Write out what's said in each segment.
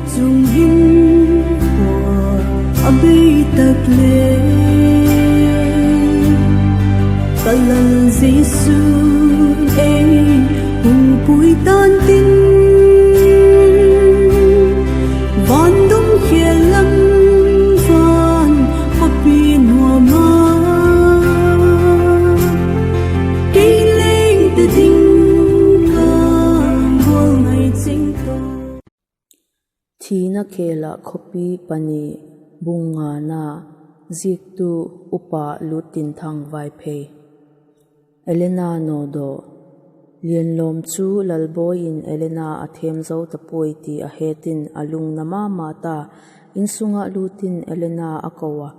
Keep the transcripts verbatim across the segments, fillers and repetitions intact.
Chung hin a bei tak le, ka Lal Jesu ei hung pui tan tin, van dum khêl lam van khawpi nuam a, kei leng ta ding ka gual ngai ching ta. Thina khêl ah khawpi pani, bung ngana, ziaktu Upa Luttinthang Vaiphei. Elena nawdaw. Lianlawm chu Lalbawi in Elena a thêm zo ta puai ti a het in a lungna ma ma ta. Insung ah Lutin Elena a ko a,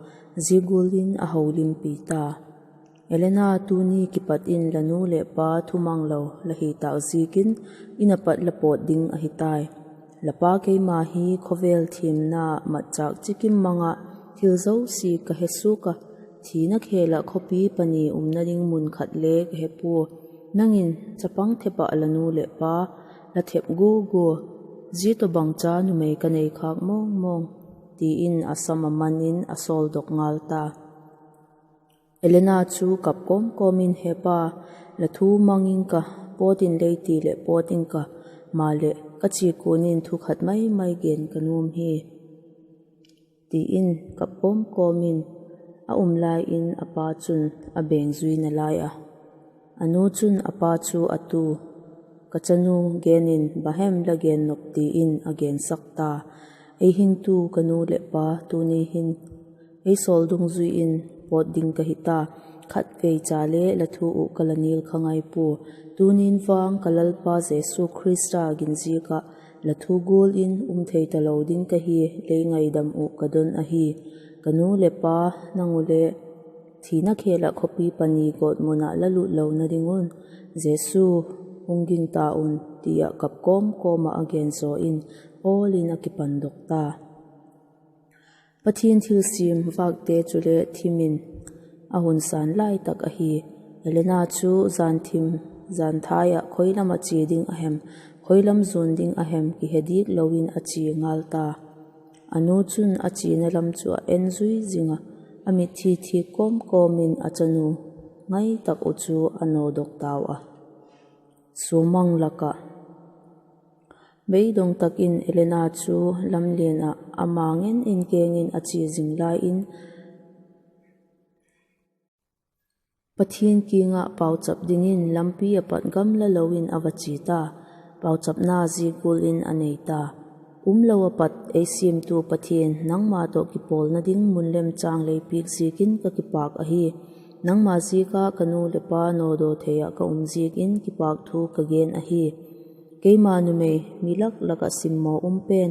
zia gual in a holimpi ta. Elena, tuni kipat in la nu leh pa thumanglo la hi tâk ziakin In ah pat la pawt ding ahi tai. La pa keima hi khawvel thiamna matchâk chikim mang ah thil zosia ka he suak a, thina khêl ah khawpi pani umna ding mun khat le ka he pua. Nang in chapang thep ah la nu leh pa la thep gua gua, zia tawhbang cha numei ka nei khâk mawng mawng, ti in a sam a man in a sawldok ngal ta. Elena chu kap kawm kawm in, He pa, la thu mang ing ka, pawt in lei ti leh pawt ing ka, maleh ka chia kuan in thu khat mai mai gen ka nuam hi, ti in kap kawm kawm in a um lai in a pa chun a beng zui nalai a. A nu chun a pa chu a tu, Ka chanu, gen in, bang hem la gen nop? ti in a gensak ta. Ei hingtu ka nu leh pa, tuni hin ei sawl dungzui in pawt ding ka hi ta. Khatvei cha le la thu uh ka la nil kha ngai pua. Tuni'n vang ka Lalpa Jesu Khrista gin ziak ah la thu gual in um thei talo ding ka hi, lei ngaidam uh ka don ahi. Ka nu leh pa, nang u le thina khêl ah khawpi pani gawtmun ah la lut lona ding un Jesu hung ging ta un, ti ah kap kawm kawm ah a gen zaw in awl in a kipandok ta. Pathian thilsiam vâkte chule thim in a hun sân lai tak ahi. Elena chu jan thim, jan thai ah khoi lam ah chia ding a hem, khoi lam zuan ding a hem kihe diak lo in a chia ngal ta. A nu chun a chiana lam chu a en zui zing a, a mitthi thiak kawm kawm in a chanu ngai tak uh chu a nawdok tau a. Suamang lak ah. Beidong tak in Elena chu lamlian ah ama ngen in keng in a chia zing lai in, Pathian kiang ah pauchap dingin lampi ah pat gamla lo in a va chia ta. Pauchapna zia gual in a nei ta: Um lo ah pat ei siamtu Pathian, nangma tawh kipawlna ding mun lemchâng lei piak ziakin ka kipâk ahi. Nangma ziak ah ka nu leh pa nawdaw thei ah ka um ziakin kipâk thu ka gen ahi. Keima numei mi lak lak ah simmaw um pen,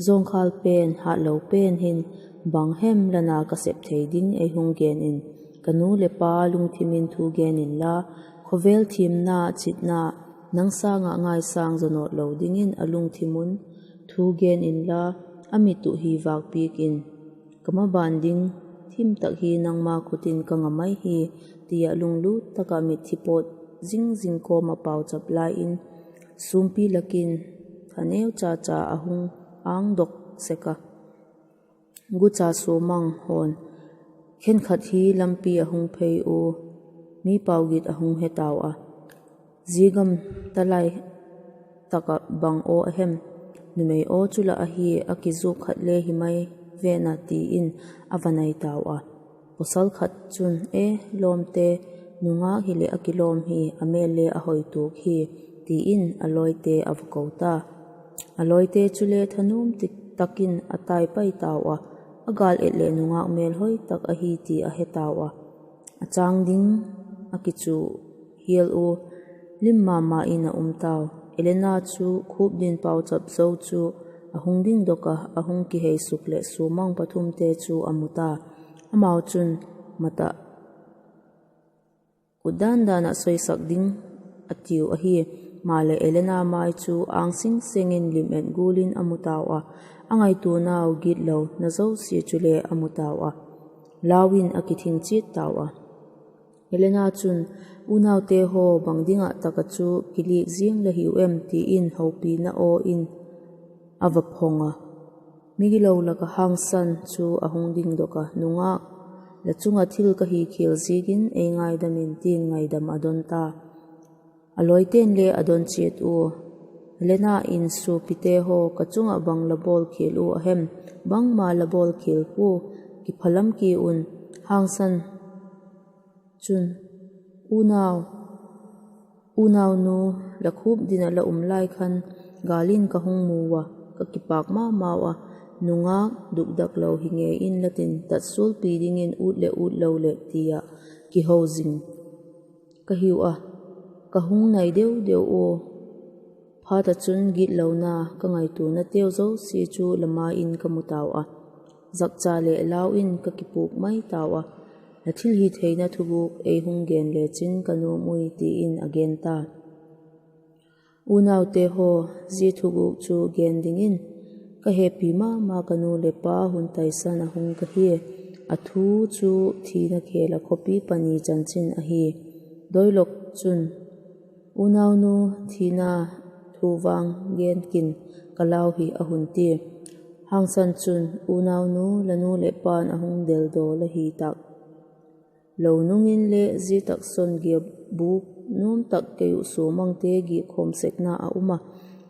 zawngkhâl pen, hatlo pen hin bang hem la na ka sep thei ding ei hung gen in. Ka nu leh pa lungthim in thu gen inla, khawvel thiamna chitna nang sâng ah ngaisâng zaw nawt lo dingin a lungthim un thu gen inla, a mit uh hi vâkpiak in. Ka maban ding thim tak hi nangma khut in ka ngam mai hi, ti ah lunglut tak ah mitthi pawt zing zing kawm ah pauchap lai in, sûmpi lak in thaneu cha cha a hung ângdok sek a. Gucha suamang hawn khenkhat hi lampi a hung phei ua, mi pau git a hung he tau a. Zia gam talai tak ah bang aw a hem? Numei aw chu lah ahi, a kizuak khat le hi mai ven a, ti in a va nai tau a. Pawsal khat chun, E lawmte, nungâk hileh a kilawm hi, a mêl le a hoi tuak hi, ti in a lawite a va ko ta. A lawite chule thanuam ti tak in a tai pai tau a, a gâl et leh nungâk mêl hoi tak ahi ti a he tau a. A châng ding a kichu hial ua, lim ma ma in a um tau. Elena chu khûp din pauchap zo chu a hung dingdok a, a hung kihei suk leh suamang pathumte chu a mu ta. Amau chun, Mat ah ut dan dan ah soisak ding, a tiu ahi. Maleh Elena mai chu âng sing seng in lim et gual in a mu tau a, a ngaituanau gitlo na zosia chule a mu tau a, lau in a kithing chiat tau a. Elena chun, Unaute haw, bang ding ah tak ah chu kilik ziang la hiu em? ti in hopina aw in a va phong a. Migilo lak ah hangsan chu a hung dingdok a, Nungâk, la chung ah thil ka hi khial ziakin ei ngaidam in, ti'n ngaidam a don ta. A lawite'n le a don chiat ua, Elena in, Suapite haw, ka chung ah bang la bawl khial ua a hem? Bangma la bawl khial pua, kiphalam ki un. Hangsan chun, Unau, unaunu, la khup din ah la um lai khan gâl in ka hung mu ua, ka kipâk ma mau a, nungâk dukdak lo hi ngei inla tin, tatsualpi dingin ut leh ut lo leh ti ah kiho zing ka hiu a, ka hung nai deu deu ua. Phat ah chun gitlona ka ngaituanateu zosia chu la ma in ka mu tau a, zakcha leh lau in ka kipûk mai tau a, la thilhitheina thuguk ei hung gen lechin ka nuam ui, ti in a gen ta. Unaute haw, zia thuguk chu gen dingin ka hepi ma ma ka nu leh pa hun taisan a hung ka hia. A thu chu Thina Khêl ah Khawpi Pani chanchin ahi. Doilok chun, Unaunu, thina thu vang gen kin, ka lau hi, a hun tia. Hangsan chun, Unaunu, la nu leh pa'n a hung deldaw la hi tâk lo nung inle, zia tak son giak bûk nuam tak kei uh suamangte giak khawm sekna a um a,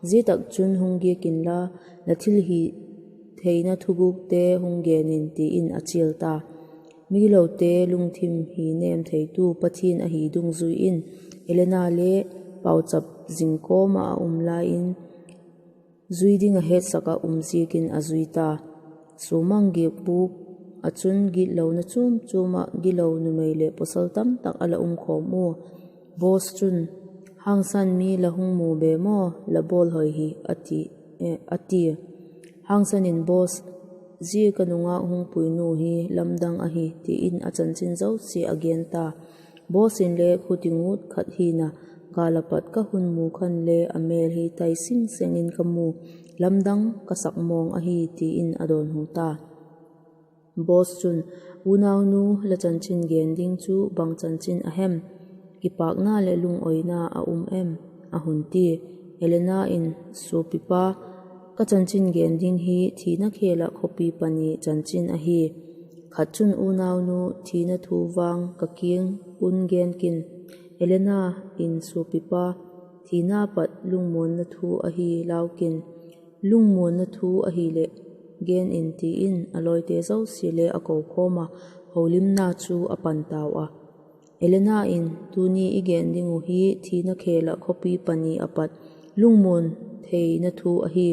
zia tak chun hung giak inla, la thilhitheina thugukte hung gen in, ti in a chial ta. Migilote lungthim hi nêm theitu Pathian ahi dungzui in, Elena le pauchap zing kawm ah a um lai in, zui ding a hetsak ah um ziakin a zui ta. Suamang giak bûk ah chun gitlona chuam chuam ah gilo numei leh pawsal tamtak a la um khawm ua. Boss chun, Hangsan, mi la hung mu be maw, la bawl hoi hi, a ti, eh, a tia. Hangsan in, Boss, zia ka nungâk hung puinu hi lamdang ahi, ti in a chanchin zosia a gen ta. Boss inle khuti ngut khat hina, Gâl ah pat ka hun mu khan le a mêl hi tai sing seng in ka mu, lamdang ka sak mawng ahi, ti in a dawnhu ta. Boss chun, Unaunu, la chanchin gen ding chu bang chanchin a hem? Kipâkna leh lungoina a um em? a hun tia. Elena in, Suapipa, ka chanchin gen ding hi Thina Khêl ah Khawpi Pani chanchin ahi. Khat chun, Unaunu, thina thu vang ka kiang un gen kin. Elena in, Suapipa, thina pat lungmuanna thu ahi, lau kin. Lungmuanna thu ahileh gen in, ti in a lawite zosia le a kokhawm a, holimna chu a pan tau a. Elena in, Tuni i gen ding uh hi Thina Khêl ah Khawpi Pani ah pat lungmuan theina thu ahi.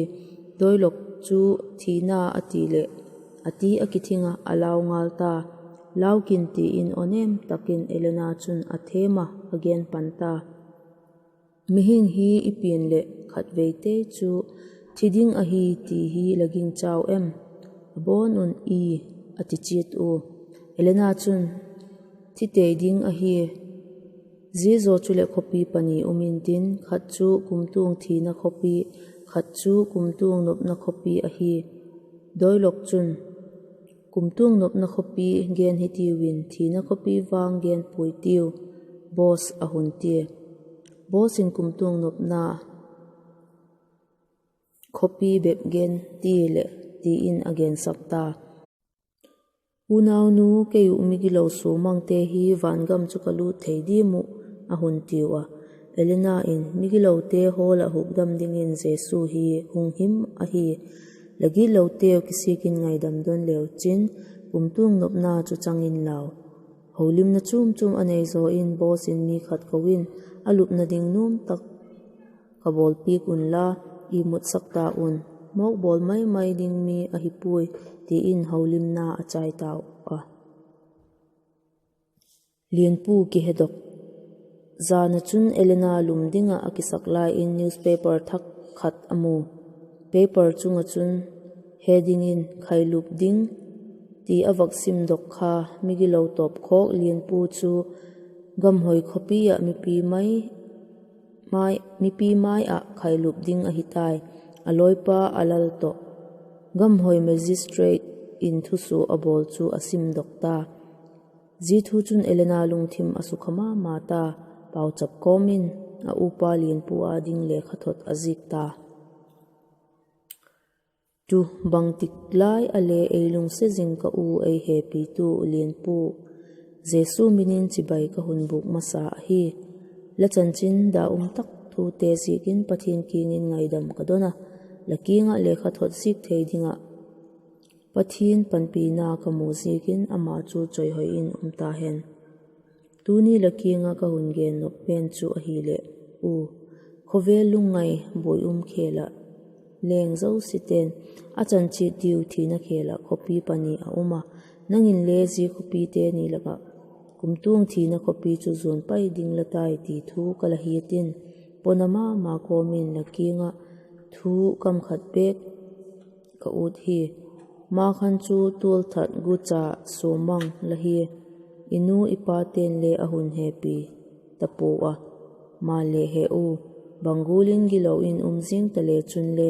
Doilok chu thina a ti leh, a ti a kithing ah a lau ngal ta. Lau kin, ti in aw nêm tak in Elena chun a thêm a, a gen pan ta. Mihing hi i pian leh khatveite chu thi ding ahi ti hi la gingchau em? A bawn un, I, a ti chiat ua. Elena chun, Thi tei ding ahi. Zia zaw chuleh khawpi pani um intin, khat chu kumtuang thina khawpi, khat chu kumtuang nopna khawpi ahi. Doilok chun, Kumtuang nopna khawpi gen hitiu in, thina khawpi vang gen puai tiu, boss, a hun tia. Boss in kumtuang nopna khawpi bep gen ti leh, ti in a gensak ta. Unaunu, kei uh migilo suamangte hi vangam chu ka lût thei diam uh? a hun tiu a. Elena in, Migilote hawl ah hukdam dingin Jesu hi hung him ahi. La gitloteu kisiak in ngaidam dawn leu chin, kumtuang nopna chu chang inlau. Holimna chuam chuam a nei zaw in boss in mi khat ko in, a lupna ding nuam tak ka bawlpiak unla, imutsak ta un, mawk bawl mai mai ding mi ahi puai, ti in holimna a chai tau a. Lianpu kihedok. Jan ah chun Elena lum ding ah a kisak lai in newspaper thak khat a mu. Paper chung ah chun, he dingin khailup ding, ti a vak simdok kha, migilo tawpkhawk Lianpu chu Gamhoi khawpi ah mipi mai, mai, mipi mai ah khailup ding ahi tai. A lawipa a lal tawh Gamhoi magistrate in thusua a bawl chu a simdok ta. Zia thu chun Elena lungthim a sukha ma ma ta, pauchap kawm in a upa Lianpu â ding lekhathot a zik ta. Tu bangtik lai a le ei lungsiat zing ka u, ei hepitu Lianpu, Jesu min in chibai ka hun bûk masa ahi. La chanchin da um tak thute ziakin Pathian kiang in ngaidam ka don a, la kiang ah lekha thot zik thei ding ah Pathian panpina ka mu ziakin ama chu chawihoi in um ta hen. Tuni la kiang ah ka hun gen nop pen chu ahileh, u, khawvel lungngai buai um khêl ah leng zositen a chan chiat diu thina khêl ah khawpi pani a um a, nang inle zia khawpite ni lak ah kumtuang thina khawpi chu zuan pai ding la tai ti thu ka la hiat in, pona ma ma kawm in la kiang ah thu kam khat bêk ka ut hi. Makhan chu tualthat gucha Suamang la hi. I nu i pate'n le a hun hepi ta puau a, maleh he u, bang gual in gilo in um zing ta le chunle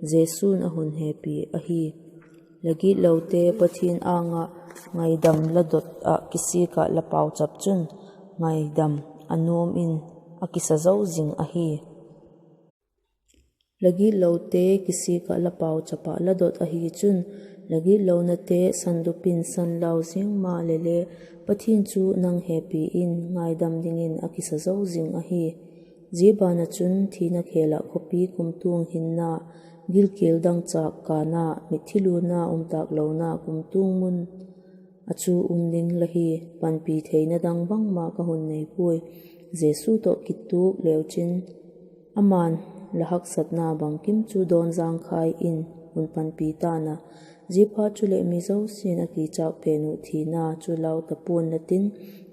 Jesu'n a hun hepi ahi. La gitlote Pathian âng ah ngaidam la dot ah kisik ah la pauchap chun ngaidam a nuam in a kisa zo zing ahi. La gitlote kisik ah la pauchap ah la dot ahi chun, la gitlonate sandup in san lau ziang maleh le Pathian chu nang hepi in ngaidam dingin a kisa zo zing ahi. Zia ban ah chun thina khêl ah khawpi kumtuang hinna, gilkial dangchâk kâna, mitthi luanna um tâk lona kumtuang mun a chu um ding la hi. Panpi theina dang bangma ka hun nei puai. Jesu tawh kituak leu chin, ama'n la haksatna bangkim chu dawn zangkhai in hun panpi ta'n a, ziaphat chuleh mi zosia'n a kichâk pen uh thina chu lau ta pua'n la tin,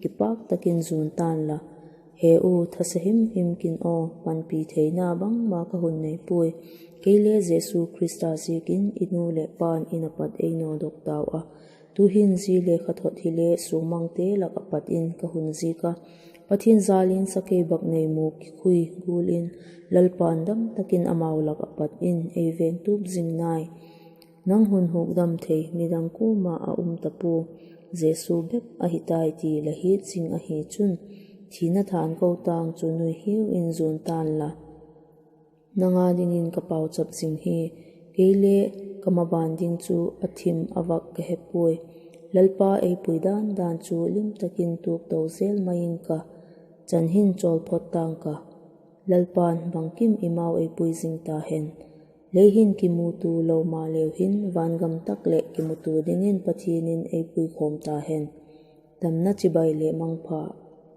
kipâk tak in zuan ta'n la. He u, thase him him kin aw, panpi theina bangma ka hun nei puai. Kei le Jesu Khrista ziakin i nu leh pa'n in a pat ei nawdok tau a, tu'hin zia lekhathot hile suangmangte lak ah pat in ka hun zik a, Pathian jâl in sakei bâk nei mu kikhui gual in, Lalpa'n dam tak in amau lak ah pat in ei vêngtup zing nai. Nang hun hukdam thei nidang kuama a um ta pua, Jesu bep ahi tai ti la hiat zing ahi chun, thina thanko tâng chu nui hiu in zuan ta'n la. Nang â dingin ka pauchap zing hi. Kei le ka maban ding chu a thim a vak ka he puai. Lalpa ei pui dan dan chu lim tak in tuak to zel mai ing ka, chan hin chawl phot tâng ka. Lalpa'n bangkim i mau ei pui zing ta hen. Lei hin kimutua lo maleu hin, vangam tak leh kimutua dingin Pathian in ei puikhawm ta hen. Damna, chibai leh mangpha,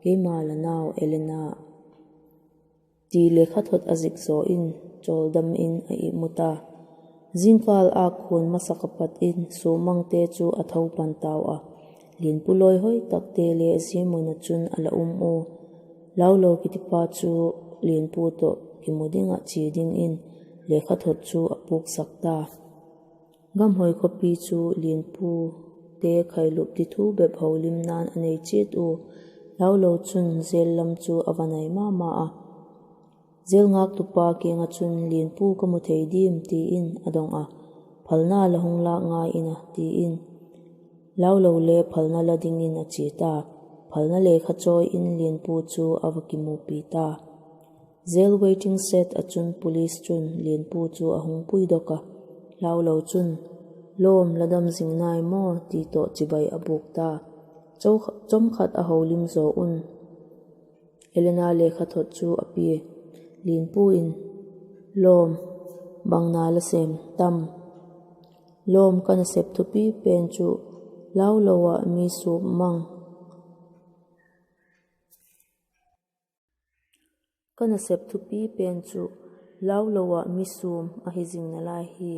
keima la nau Elena, ti lekhathot a zik zaw in, chawldam in a ihmu ta. Zingkâl âkkhuan masak ah pat in suangmangte chu a tho pan tau a, Lianpu lawi hoi takte le zia mun ah chun a la um ua. Laulo kitipa chu Lianpu tawh kimu ding ah chia dingin lekhathot chu a puksak ta. Gamhoi khawpi chu Lianpute khailup ti thu bep holimna'n a nei chiat ua, Laulo chun jail lam chu a va nai ma ma a. Jail ngâktupa kiang ah chun, Lianpu ka mu thei diam? ti in a dong a. Phalna la hung lâk ngai in a, ti in Laulo le phalna la dingin a chia ta. Phalna lekha chawi in Lianpu chu a va kimupi ta. Jail waiting shed ah chun police chun Lianpu chu a hung puidok a. Laulo chun, Lawm, la dam zing nai maw? ti tawh chibai a bûk ta. Chomkhat a holim zaw un Elena lekhathot chu a pia. Lianpu in, Lawm, bang na la sêm tam? Lawm, ka nasep thupi pen chu Laulo ah mi suam mang Ka nasep thupi pen chu Laulo ah mi suam ahi zing nalai hi.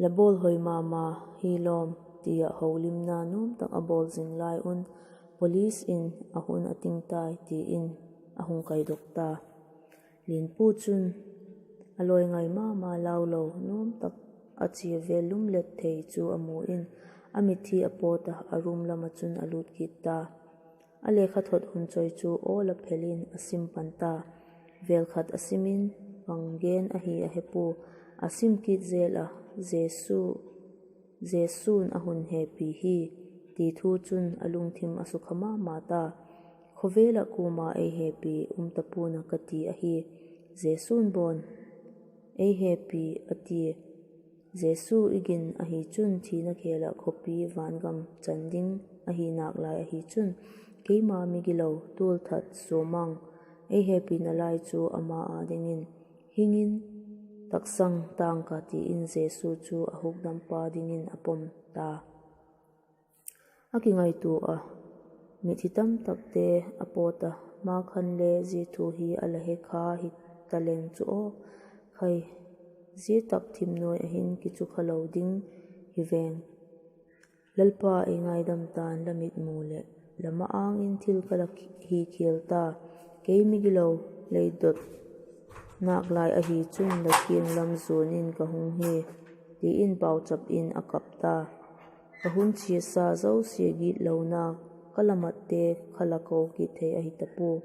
La bawl hoi ma ma hi lawm, ti ah holimna nuam tak a bawl zing lai un, police in a hun a ting tai, ti in a hung kaidok ta. Lianpu chun a lawi ngai ma ma Laulo nuam tak a chia vel lumlet thei chu a mu in, a mitthi a pawt a, a room lam ah chun a lût kit ta. A lekhathot hun chawi chu awl a phel in a sim pan ta. Vêl khat a sim in, bang gen ahi a he pua, a sim kit zel a, Jesu, Jesu'n a hun hepi hi, ti thu chun a lungthim a sukha ma ma ta. Khawvel ah kuama ei hepi um ta pua'n a ka ti ahi. Jesu'n bawn ei hepi a tia. Jesu i gin ahi chun thina khêl ah khawpi vangam chan ding ahi nâk lai ahi chun, keima migilo tualthat suamang ei hepina lai chu ama â dingin hing in, taksang tâng ka, ti in Jesu chu a hukdampa dingin a pom ta. A kingaitua ah, mithi tamtakte a pawt a, ma khan le zia thu hi a la he kha hi taleng chu aw khai, zia tak thim nuai ah hin kichu kha lo ding hi veng. Lalpa, ei ngaidam ta'n, la mitmu leh la ma-âng in thil ka la hi khial ta. Kei migilo lei dot nâk lai ahi chun la kiang lam zuan in ka hung hi, ti in pauchap in a kap ta. Ka hun chiasa zosia gitlona ka la matte kha la ko kit thei ahi ta pua.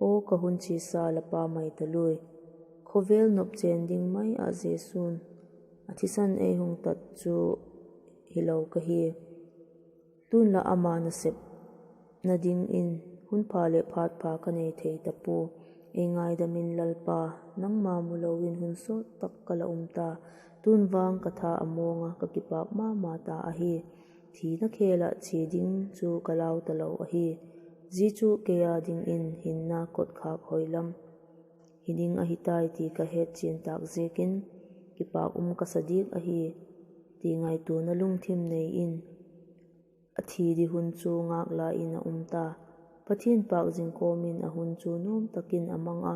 Aw ka hun chiasa, la pha mai ta lui. Khawvel nop chên ding mai ah Jesu'n a thisan ei hung tat chu hilo ka hi. Tun la ama nasepna dingin hun pha leh phat pha ka nei thei ta pua. Ei ngaidam in Lalpa, nangma mu lo in hun sawt tak ka la um ta. Tun vang ka tha a mawng a, ka kipâk ma ma ta ahi. Thina khêl ah chia ding chu ka lau talo ahi. Zia chu kei â dingin hinna kotkhâk hoi lam hi ding ahi tai ti ka hetchian tâk ziakin, kipâk um ka sa diak ahi, ti ngaituana lungthim nei in a thi di hun chu ngâk la in a um ta. Pathian pâk zing kawm in a hun chu nuam tak in a mang a,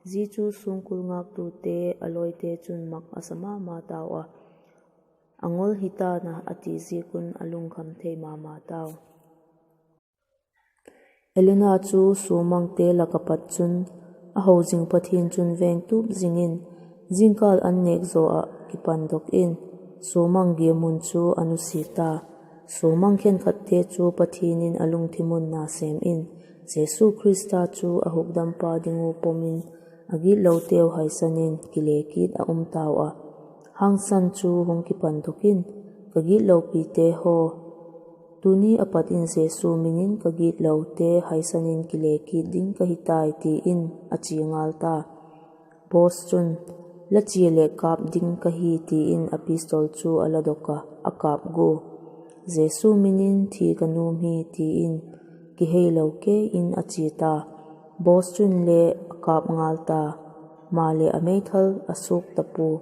zia chu suangkul ngâktute a lawite chun mak a sa ma ma tau a, a ngol hi ta'n a, a ti ziak un a lungkham thei ma ma tau. Elena chu suamangte lak ah pat chun a ho zing Pathian chun vêngtup zing in, zingkâl an nêk zaw ah kipandok in, suamang giamun chu a nusia ta. Suamang khenkhatte chu Pathian in a lungthim un na sêm in, Jesu Khrista chu a hukdampa ding uh pom in, a gitloteu haisan in kile kit a um tau a. Hangsan chu hung kipandok in, Ka gitlopite haw, tuni a pat in Jesu min in ka gitlote haisan in kile kit ding ka hi tai, ti in a chia ngal ta. Boaz chun, La chia leh kâp ding ka hi, ti in a pistol chu a la dok a, a kâp gua. Jesu min in thi ka nuam hi, ti in kiheilo kei in a chia ta. Boaz chun le a kâp ngal ta, maleh a meithal a suak ta pua.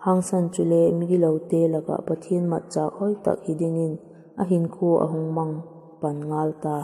Hangsan chule migilote lak ah Pathian matchâk hoi tak hi dingin a hinkhua a hung mang pan ngal ta.